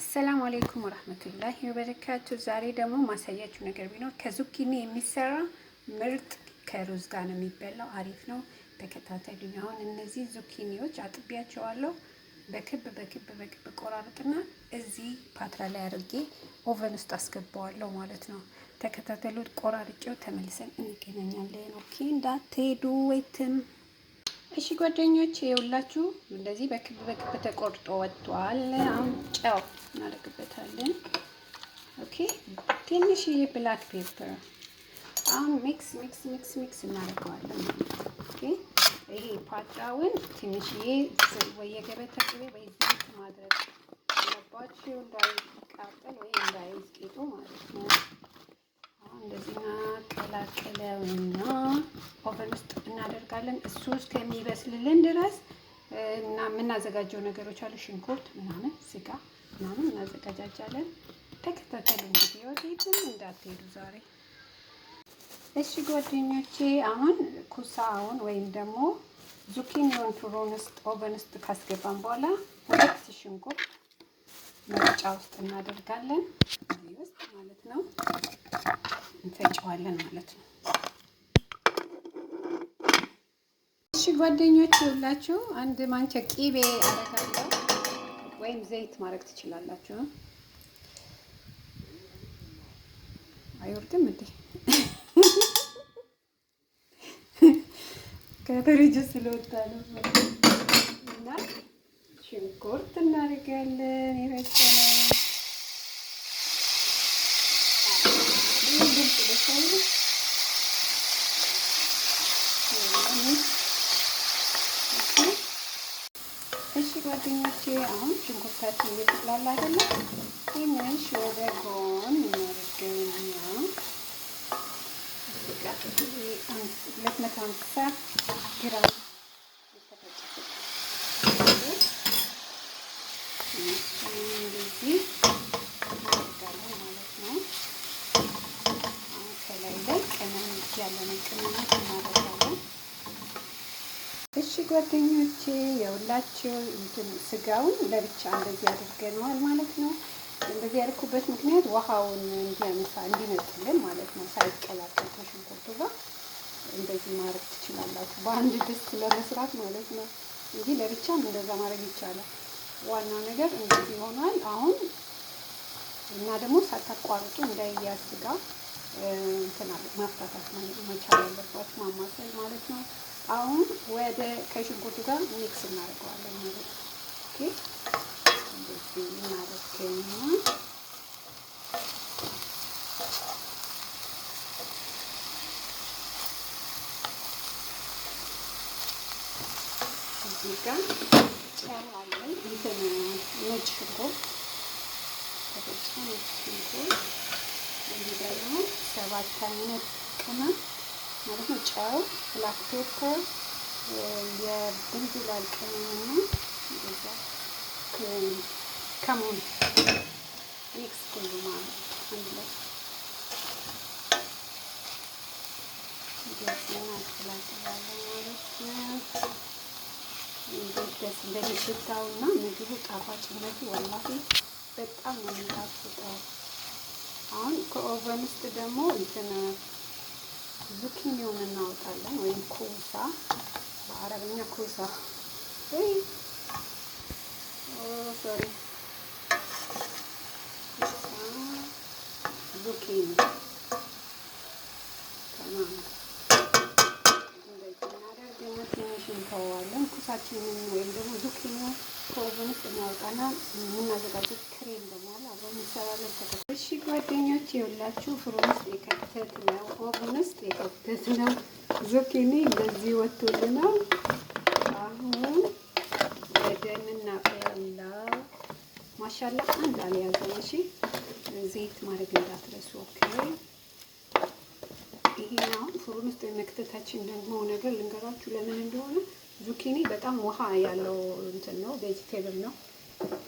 السلام عليكم ورحمة الله وبركاته። ዛሬ ደግሞ ማሳያችሁ ነገር ቢኖር ከዙኪኒ የሚሰራ ምርጥ ከሩዝ ጋር ነው የሚበላው። አሪፍ ነው፣ ተከታተሉኝ። አሁን እነዚህ ዙኪኒዎች አጥቢያቸዋለሁ። በክብ በክብ በክብ ቆራርጥና እዚህ ፓትራ ላይ አድርጌ oven ውስጥ አስገባዋለሁ ማለት ነው። ተከታተሉት። ቆራርጬው ተመልሰን እንገናኛለን። Okay፣ እንዳትሄዱ ወይትም። እሺ ጓደኞች፣ ይኸውላችሁ እንደዚህ በክብ በክብ ተቆርጦ ወጥቷል። አሁን ጨው እናደርግበታለን። Okay፣ ትንሽዬ black pepper። አሁን mix mix mix mix እናደርገዋለን። Okay፣ ይሄ ፓትራውን ትንሽዬ ወይ የገበታ ቅቤ ወይ ዘይት ማድረግ አለባችሁ፣ እንዳይቃጠል ወይ እንዳይዝ ቂጡ ማለት ነው። አሁን እንደዚህ እናቀላቅለውና oven ውስጥ እናደርጋለን። እሱ እስከሚበስልልን ድረስ እና የምናዘጋጀው ነገሮች አሉ። ሽንኩርት ምናምን፣ ስጋ ምናምን እናዘጋጃጃለን። ተከታተሉ እንግዲህ፣ ወዴትም እንዳትሄዱ ዛሬ። እሺ ጓደኞቼ፣ አሁን ኩሳውን ወይም ደግሞ ዙኪኒውን فرن ውስጥ oven ውስጥ ካስገባን በኋላ ሁለት ሽንኩርት መፍጫ ውስጥ እናደርጋለን። እዚህ ውስጥ ማለት ነው፣ እንፈጨዋለን ማለት ነው። እሺ ጓደኞች፣ ይኸውላችሁ አንድ ማንኪያ ቂቤ አደርጋለሁ ወይም ዘይት ማድረግ ትችላላችሁ። አይወርድም እንዴ? ከፍሪጅ ስለወጣ ነው። እና ሽንኩርት እናደርጋለን የፈጨነው። ድምፅ ደስ አይልም? እሺ ጓደኞቼ፣ አሁን ሽንኩርታችን እየተቁላላ አይደለ? ትንሽ ወደ ጎን እናደርገውና 250 ግራም የተፈጨ ስጋ እንደዚህ እናደርጋለን ማለት ነው። አሁን ከላይ ላይ ቅመም ያለንን ቅመሞች እናደርጋለን። እሺ ጓደኞቼ፣ የሁላችሁ እንትን ስጋውን ለብቻ እንደዚህ አድርገነዋል ማለት ነው። እንደዚህ ያደረኩበት ምክንያት ውሃውን እንዲያነሳ እንዲመጥልን ማለት ነው፣ ሳይቀላቀል ከሽንኩርቱ ጋር እንደዚህ ማድረግ ትችላላችሁ። በአንድ ድስት ለመስራት ማለት ነው እንጂ ለብቻም እንደዛ ማድረግ ይቻላል። ዋናው ነገር እንደዚህ ሆኗል። አሁን እና ደግሞ ሳታቋርጡ እንዳይያዝ ስጋ እንትን ማፍታታት መቻል አለባችሁ፣ ማማሰል ማለት ነው። አሁን ወደ ከሽንኩርቱ ጋር mix እናደርገዋለን ማለት ነው። Okay፣ እንደዚህ እናደርገና እዚህ ጋር ጨው አለን፣ እንትን ነጭ ሽንኩርት ተፈጨ ነጭ ሽንኩርት፣ እዚህ ደግሞ ሰባት አይነት ቅመም ማለት ነው። ጨው፣ black pepper፣ የድንብላል ቅመምና እንደዛ ከሙን mix ሁሉ ማለት አንድ ላይ እንደዚህ እናቀላቅላለን ማለት ነው። እንዴት ደስ እንደሚሽታውና ምግቡ ጣፋጭነቱ والله በጣም ነው የሚጣፍጠው። አሁን ከ oven ውስጥ ደግሞ እንትን ዙኪኒውን እናወጣለን ወይም ኩሳ፣ በአረብኛ ኩሳ ወይ፣ sorry፣ ዙኪኒ። تمام፣ እንደዚህ እናደርግና ትንሽ እንተወዋለን። ኩሳችንን ወይም ደግሞ ዙኪኒውን ከ oven ውስጥ እናወጣና የምናዘጋጀው ክሬም ደግሞ አለ፣ አብረን እንሰራለን። ተከ እሺ ጓደኞች፣ ይኸውላችሁ فرن ውስጥ የከተትነው፣ oven ውስጥ የከተትነው ዙኪኒ እንደዚህ ወጥቶልናል። አሁን ወደ ምናቁላላ ما شاء الله አንድ አልያዘም። እሺ፣ ዘይት ማድረግ እንዳትረሱ። Okay፣ ይሄ አሁን فرن ውስጥ የመክተታችን ደግሞ ነገር ልንገራችሁ ለምን እንደሆነ። ዙኪኒ በጣም ውሃ ያለው እንትን ነው፣ vegetable ነው።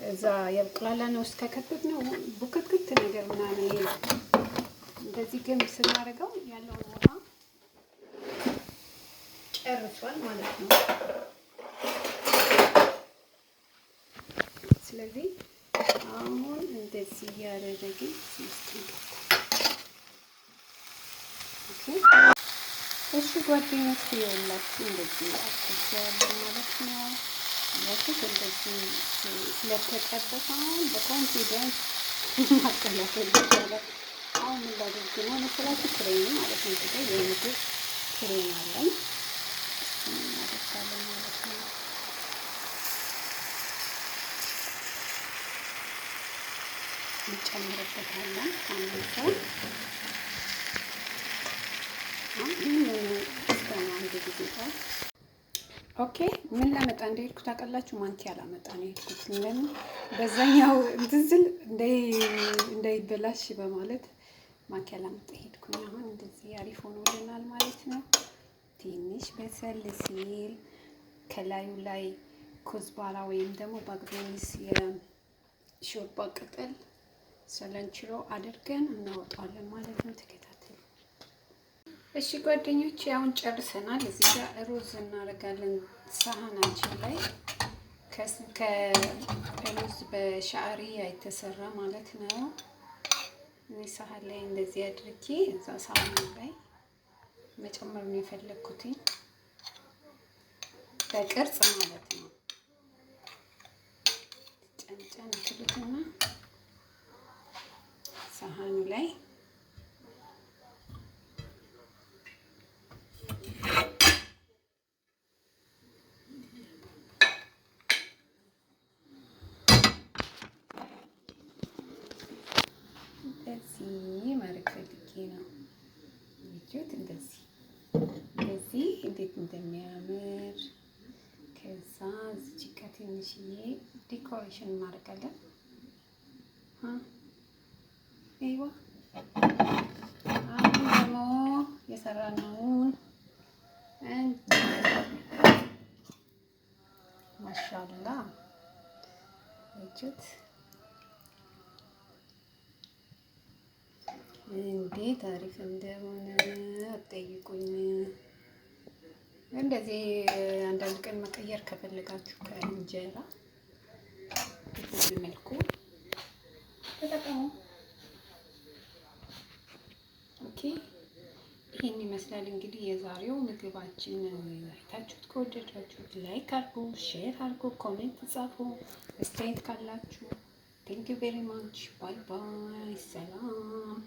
እዛ የቁላላ ነው ውስጥ ከከተት ነው ቡክትክት ነገር ምናምን ይላል። እንደዚህ ግን ስናደርገው ያለውን ውሃ ጨርሷል ማለት ነው። ስለዚህ አሁን እንደዚህ እያደረግን ውስጥ እንከታለን። Okay፣ እሺ ጓደኞች፣ ይኸውላችሁ እንደዚህ አድርጌዋለሁ ማለት ነው። ያችሁት እንደዚህ ስለተጠበሰ አሁን በ confidence ማቀላቀል ይቻላል። አሁን ምን ላድርግ ነው መሰላችሁ? ክሬም ማለት ነው። እንግዲህ የምግብ ክሬም አለኝ፣ እሱን እናደርጋለን ማለት ነው። እንጨምርበታለን ካነሰ። አሁን አንድ ጊዜ ጋር okay፣ ምን ላመጣ እንደሄድኩ ታውቃላችሁ? ማንኪያ ላመጣ ነው የሄድኩት። ለምን በዛኛው እንትን ስል እንዳይበላሽ በማለት ማንኪያ ላመጣ ሄድኩኝ። አሁን እንደዚህ አሪፍ ሆኖልናል ማለት ነው። ትንሽ በሰል ሲል ከላዩ ላይ كزبرة ወይም ደግሞ بقدونس የሾርባ ቅጠል cilantro አድርገን እናወጣለን ማለት ነው። ተከታተሉ። እሺ ጓደኞች፣ አሁን ጨርሰናል። እዚህ ጋር ሩዝ እናደርጋለን ሳህናችን ላይ፣ ከሩዝ በ شعرية የተሰራ ማለት ነው። እኔ ሳህን ላይ እንደዚህ አድርጌ እዛ ሳህን ላይ መጨመር ነው የፈለግኩትኝ በቅርጽ ማለት ነው። ጨንጨን ትሉትና ሳህኑ ላይ እንደዚህ ማድረግ ፈልጌ ነው። ልጆት እንደዚህ እንደዚህ እንዴት እንደሚያምር። ከዛ እዚች ጋ ትንሽዬ decoration እናደርጋለን። أيوه፣ አሁን ደግሞ የሰራነውን ما شاء الله እጅት እንዴት አሪፍ እንደሆነ አትጠይቁኝ። እንደዚህ አንዳንድ ቀን መቀየር ከፈለጋችሁ ከእንጀራ በዚህ መልኩ ተጠቀሙ። Okay፣ ይህን ይመስላል እንግዲህ የዛሬው ምግባችን። አይታችሁት ከወደዳችሁት like አድርጉ፣ share አድርጉ፣ comment ጻፉ፣ አስተያየት ካላችሁ። Thank you very much። Bye bye። ሰላም።